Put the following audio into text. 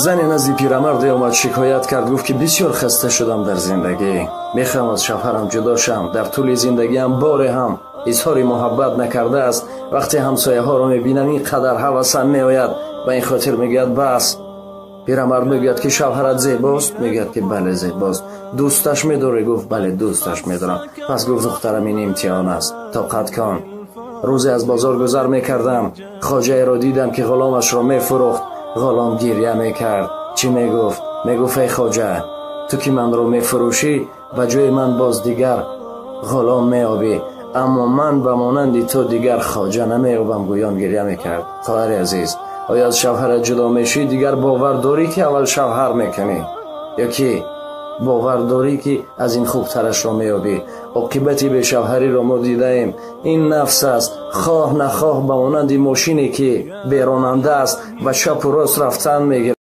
Зане назди пирамарде омад, шикоят кард, гуфт ки бисёр хаста шудам дар зиндагӣ, мехоҳам аз шавҳарам ҷудо шам. Дар тӯли зиндагиам боре ҳам изҳори муҳаббат накардааст. Вақте ҳамсояҳоро мебинам, ин қадар ҳавасам меояд. Ба ин хотир мегӯяд бас. Пирамард мегӯяд ки шавҳарат зебост? Мегӯяд ки бале, зебост. Дӯсташ медорӣ? Гуфт бале, дӯсташ медорам. Пас гуфт духтарам, ин имтиҳон аст, тоқат кун. Рӯзе аз бозор гузар мекардам, хоҷаеро дидам ки ғуломашро мефурӯхт. Ғулом гиря мекард. Чӣ мегуфт? Мегуфт эй хоҷа, ту ки манро мефурӯшӣ, ба ҷои ман боз дигар ғулом меёбӣ, аммо ман ба монанди ту дигар хоҷа намеёбам. Гӯён гиря мекард. Хоҳари азиз, оё аз шавҳарат ҷудо мешӣ, дигар бовар дорӣ ки аввал шавҳар мекунӣ, ё ки бовар дорӣ ки аз ин хубтарашро меёбӣ? Оқибати бешавҳариро мо дидаем. Ин нафс аст, хоҳ нахоҳ ба монанди мошине ки беронанда аст, ба чапу рост рафтан мегирад.